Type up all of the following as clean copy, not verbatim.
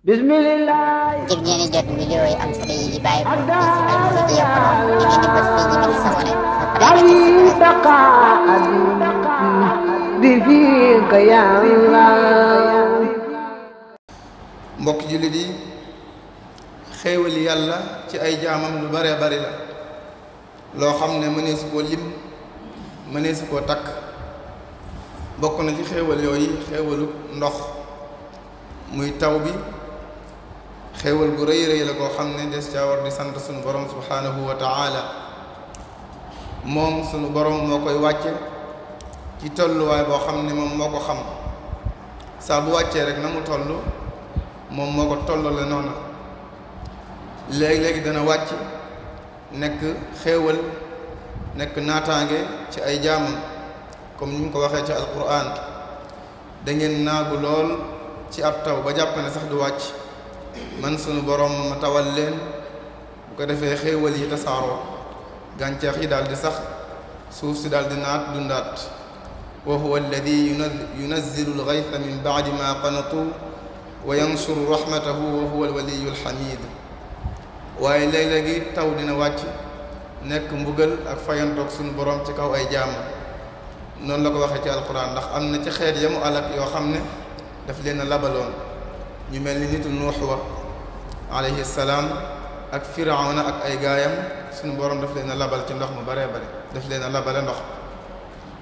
bismillah ngir ngeen di jot vidéo yi am solo yi bàyyi ko ci Al Mouridiyyah Pro da ngeen di bës fii ñu bind s'abonner ba pare bi fiika ya Allah. mbokk jullit yi xéewali yàlla ci ay jaamam lu bare bari la loo xam ne mëneesu koo lim mëneesu koo takk. bokk na ci xéewal yooyu xéewalu ndox muy taw bi xéewal gu rëy rëy la koo xam ne des caa war di sant sunu borom subhaanahu wa ta'ala. moom sunu borom moo koy wàcce ci tolluwaay boo xam ne moom moo ko xam saa bu wàccee rek na mu toll moom moo ko tollale noona. léegi-léegi dana wàcc nekk xéewal nekk naataange ci ay jaamam comme ni mu ko waxee ci alquran da ngeen naagu lool ci ab taw ba jàpp ne sax du wàcc man sunu borom ma tawal leen bu ko defee xéewal yi tasaaroo gàncax yi daal di sax suuf si daal di naat dundaat. wa huwa alladi yunazzilu alghaytha min ba'di ma qanatu wa yansuru rahmatahu wa huwa alwaliyu alhamid. waaye léeg-léegi taw dina wàcc nekk mbugal ak fayantoog sunu borom ci kaw ay jaamam noonu la ko waxee ci alquran ndax am na ci xeet yamu alak yoo xam ne daf leen a labaloon ñu mel ni nitu nuux wa alayhi salaam ak firawna ak ay gaayam sunu borom daf leen a labal ci ndox mu baree bare daf leen a labale ndox.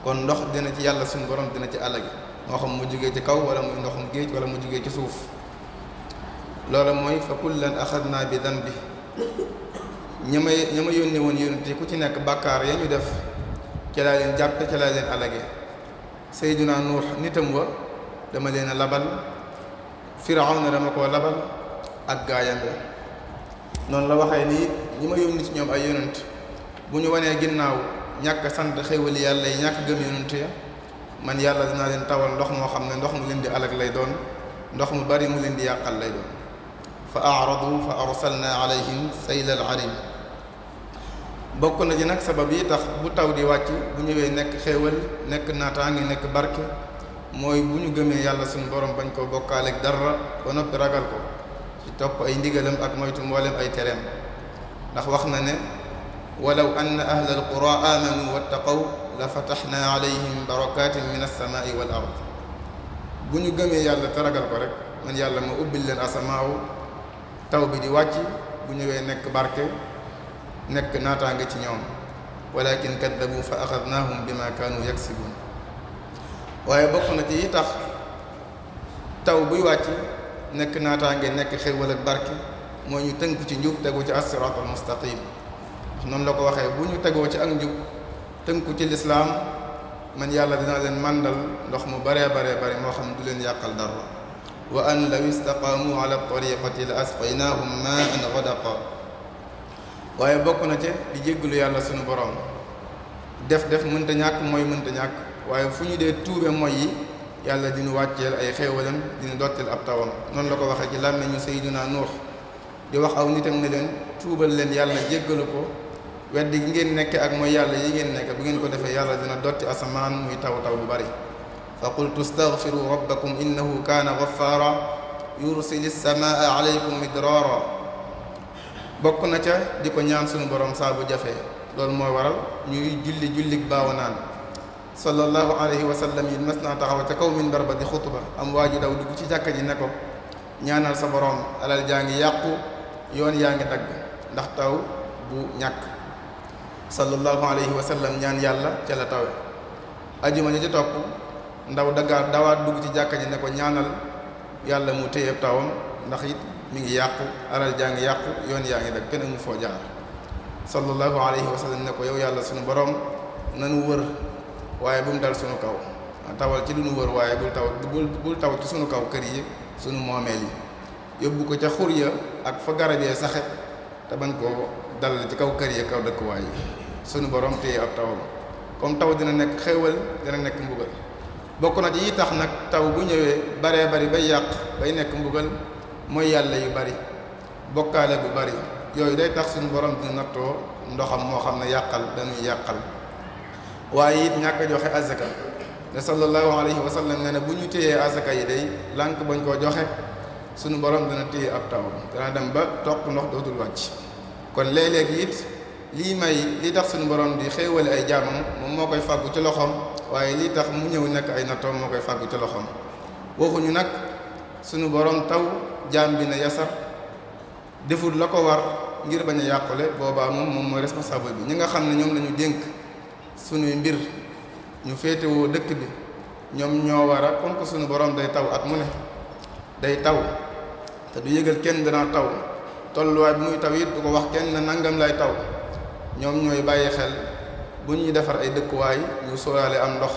kon ndox dina ci yàlla sunu borom dina ci alagi moo xam mu jugee ci kaw wala muy ndoxum géej wala mu jugee ci suuf. loolu mooy fa kullan axadna bi danbi ña ma yónnee woon yónnte ku ci nekk bàkkaar ya ñu def ca laa leen jàppe ca laa leen alage. Seydina Nuux nitam wa dama leen a labal, Firawna dama koo labal ak gaayam ya. noonu la waxee nii ñi ma yónni ci ñoom ay yonent bu ñu wanee ginnaaw ñàkk sant xéwali yàlla yi ñàkk gëm yonent ya man yàlla dinaa leen tawal ndox moo xam ne ndox mu leen di alag lay doon, ndox mu bari mu leen di yàqal lay doon. fa aradu fa arsalna alayhim sayla al arim. bokk na ci nag sabab yi tax bu taw di wàcc bu ñëwee nekk xéewal nekk naataangi nekk barke mooy bu ñu gëmee yàlla suñu borom bañ ko bokkaaleeg dara ba noppi ragal ko ci topp ay ndigalam ak moytu mboolem ay tereem. ndax wax na ne walaw anna ahla alqura amanu wattaqaw la fataxna alayhim barakatin min alsamaai wal ard. bu ñu gëmee yàlla te ragal ko rek man yàlla ma ubbil leen asamaaw taw bi di wàcc bu ñëwee nekk barke nekk naataange ci ñoom. walakin kaddabu fa axadnaahum bima kaanu yaksibun. waaye bokk na ci yi tax taw buy wàcc nekk naataange nekk xéwal ak barke mooy ñu tënku ci njub tegu ci as-siraatal mustaqim. noonu la ko waxee bu ñu tegoo ci ak njub tënku ci lislaam man yàlla dina leen màndal ndox mu baree bari moo xam du leen yàqal dara. wa an law istaqaamu ala tariqati la asqaynaahum maan gadaqa. waaye bokk na ci di jégglu yàlla sunu borom def mënta ñàkk mooy mënta ñàkk waaye fu ñu dee tuube mooy yi yàlla dinu wàcceel ay xéewalam dinu dottil ab tawam. noonu la ko waxee ci làmmiñu Seydina Nuux di wax aw nitam ne leen tuubal leen yàlla jéggalu ko weddi gi ngeen nekke ak mooy yàlla yi ngeen nekk bu ngeen ko defee yàlla dina dotti asamaan muy taw bu bari. fa qultu staghfiru rabbakum innahu kaana ghaffara yursili samaa alaykum midraara. bokk na ca di ko ñaan sunu borom saa bu jafee loolu mooy waral ñuy jullik baaw naan sallallahu alayhi wa sallam yi mas naa taxaw ca kaw minbar ba di xutba am waa ji daw dugg ci jàkka ji ne ko ñaanal sa borom alal jaa ngi yàqu yoon yaa ngi dagg ndax taw bu ñàkk. sallallahu alayhi wa sallam ñaan yàlla ca la tawe. ajuma ji ci topp ndaw dawaat dugg ci jàkka ji ne ko ñaanal yàlla mu téye tawam ndax it mi ngi yàqu alal jaa ngi yàqu yoon yaa ngi dagg kenn mu foo jaar. sallallahu alayhi wa sallam ne ko yow yàlla sunu borom nanu wër waaye bu mu dal sunu kaw tawal ci lu nu wër waaye bul taw ci sunu kaw kër yi sunu moomeel yi. yóbbu ko ca xur ya ak fa garab yee saxe te bañ koo dal ci kaw kër yi kaw dëkkuwaay yi sunu borom téye ab tawam. comme taw dina nekk xéewal dina nekk mbugal. bokk na ci yi tax nag taw bu ñëwee baree bari bay yàq bay nekk mbugal mooy yàlla yu bari bokkaale bu bari yooyu day tax suñu borom di nattoo ndoxam moo xam ne yàqal dañuy yàqal. waaye it ñàkk a joxe azaka ne sallallahu alayhi wa sallam ne bu ñu téyee azaka yi day lànk bañ koo joxe sunu borom dana téye ab taw dana dem ba toq ndox dootul wàcc. kon léeg-léeg it li tax sunu borom di xéewale ay jaamam moom moo koy fàggu ci loxoom waaye lii tax mu ñëw nekk ay nattoom moo koy fàggu ci loxoom. waxuñu nag sunu borom taw jaam bi ne yasar deful la ko war ngir bañ a yàqule boobaa moom mooy responsable bi. ñi nga xam ne ñoom la ñu dénk sunuy mbir ñu féetewoo dëkk bi ñoom ñoo war a comme que sunu borom day taw at mu ne day taw te du yëgal kenn dana taw tolluwaay bi muy taw it du ko wax kenn na nangam lay taw. ñoom ñooy bàyyi xel bu ñuy defar ay dëkkuwaay ñu sóoraale am ndox,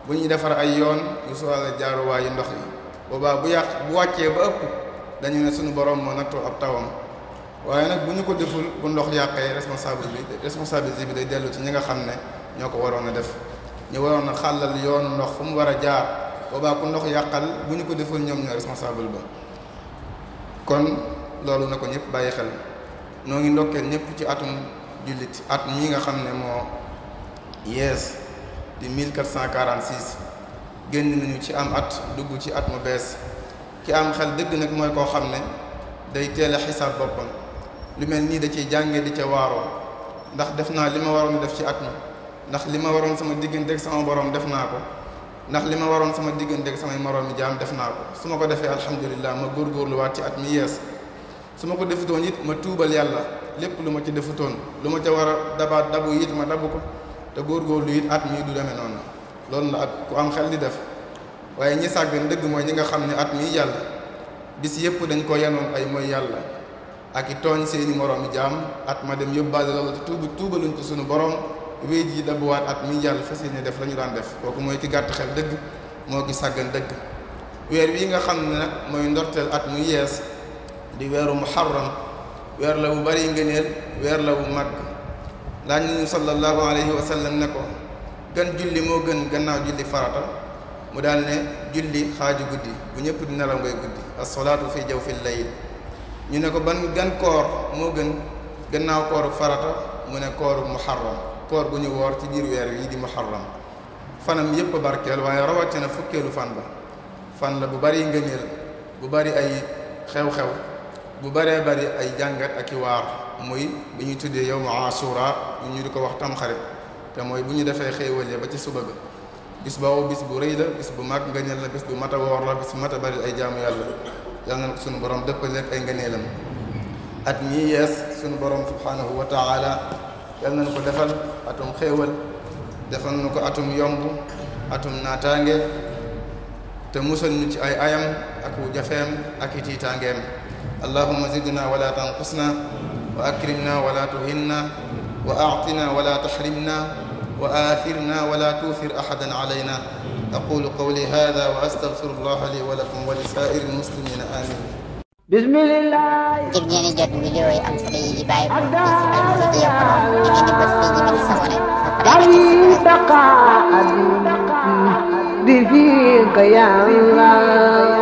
bu ñuy defar ay yoon ñu sóoraale jaaruwaayu ndox yi. boobaa bu wàccee ba ëpp dañu ne sunu borom moo nattoo ab tawam. waaye nag bu ñu ko deful bu ndox yàqee responsabilité bi day dellu ci ñi nga xam ne ñoo ko waroon a def, ñu waroon a xàllal yoonu ndox fu mu war a jaar. boobaa ku ndox yàqal bu ñu ko deful ñoom ñooy responsable ba. kon loolu na ko ñëpp bàyyi xel. noo ngi ndokkeel ñëpp ci atum jullit at mii nga xam ne moo yees di 1446 génn nañu ci am at dugg ci at mu bees. ki am xel dëgg nag mooy koo xam ne day teel a xisaab boppam. lu mel nii da ciy jànge di ca waaroo, ndax def naa li ma waroon def ci at mi, ndax li ma waroon sama digganteeg sama borom def naa ko, ndax li ma waroon sama digganteeg samay moroomi jaam def naa ko. su ma ko defee alhamdulilah ma góorgóorluwaat ci at mi yees. su ma ko defutoon it ma tuubal yàlla lépp lu ma ci defutoon, lu ma ca war a dabu it ma dabu ko, te góorgóorlu it at mii du demee noonu. loolu la ak ku am xel di def. waaye ñi sàggan dëgg mooy ñi nga xam ne at mii yàlla bis yëpp dañ ko yanoon ay mooy yàlla ak i tooñ seeni moroomi jaam. at ma dem yóbbaale loolu te tuubaluñ ko sunu borom wéy ji dabuwaat at mii yàlla fas yéene def la ñu daan def. kooku mooy ki gàtt xel dëgg, moo ki sàggan dëgg. weer wi nga xam ne nag mooy ndorteel at mu yees di weeru muharram, weer la bu bari ngëneel, weer la bu màgg. laaj nañu sallallahu alayhi wa sallam ne ko gan julli moo gën gannaaw julli farata. mu daal ne julli xaaju guddi bu ñëpp di nelaw ngay guddi, as-salaatu fi jawfil layl. ñu ne ko gan koor moo gën gannaaw kooru farata. mu ne kooru muharram, koor gu ñu woor ci biir weer wi di muharram. fanam yëpp barkeel, waaye rawatina fukkeelu fan la bu bari ngëneel, bu bari ay xew-xew, bu baree bari ay jàngat ak i waar. muy bi ñuy tuddee yawmu ashura ñu di ko wax tamxarit, te mooy bu ñu defee xéewal ya ba ci suba ga. bis boobu bis bu rëy la, bis bu mag ngëneel la, bis bu mat a woor la, bis bu mat a bari ay jaamu yàlla. yal na ko sunu borom dëppaleeg ay ngëneelam. at mii yees sunu borom subhanahu wa taala yal nañu ko defal atum xéewal, defal nu ko atum yomb, atum naataange, te musal ñu ci ay ayam ak wu jafeem ak i tiitaangeem. allahumma zidna wala tanqusna wa akrimna wala tuhinna wa a'tina wala tahrimna wa athirna wala tuuthir ahadan alayna. aqulu qawli hadha wa astaghfirullaha li wa lakum wa li sa'iril muslimina amin. bismillah. ngir ngeen di jot vidéo yi am solo yi di bàyyi ko ci Alfayda Pro ngeen di bës fii ñu bind s'abonner bi fiika ya Allah.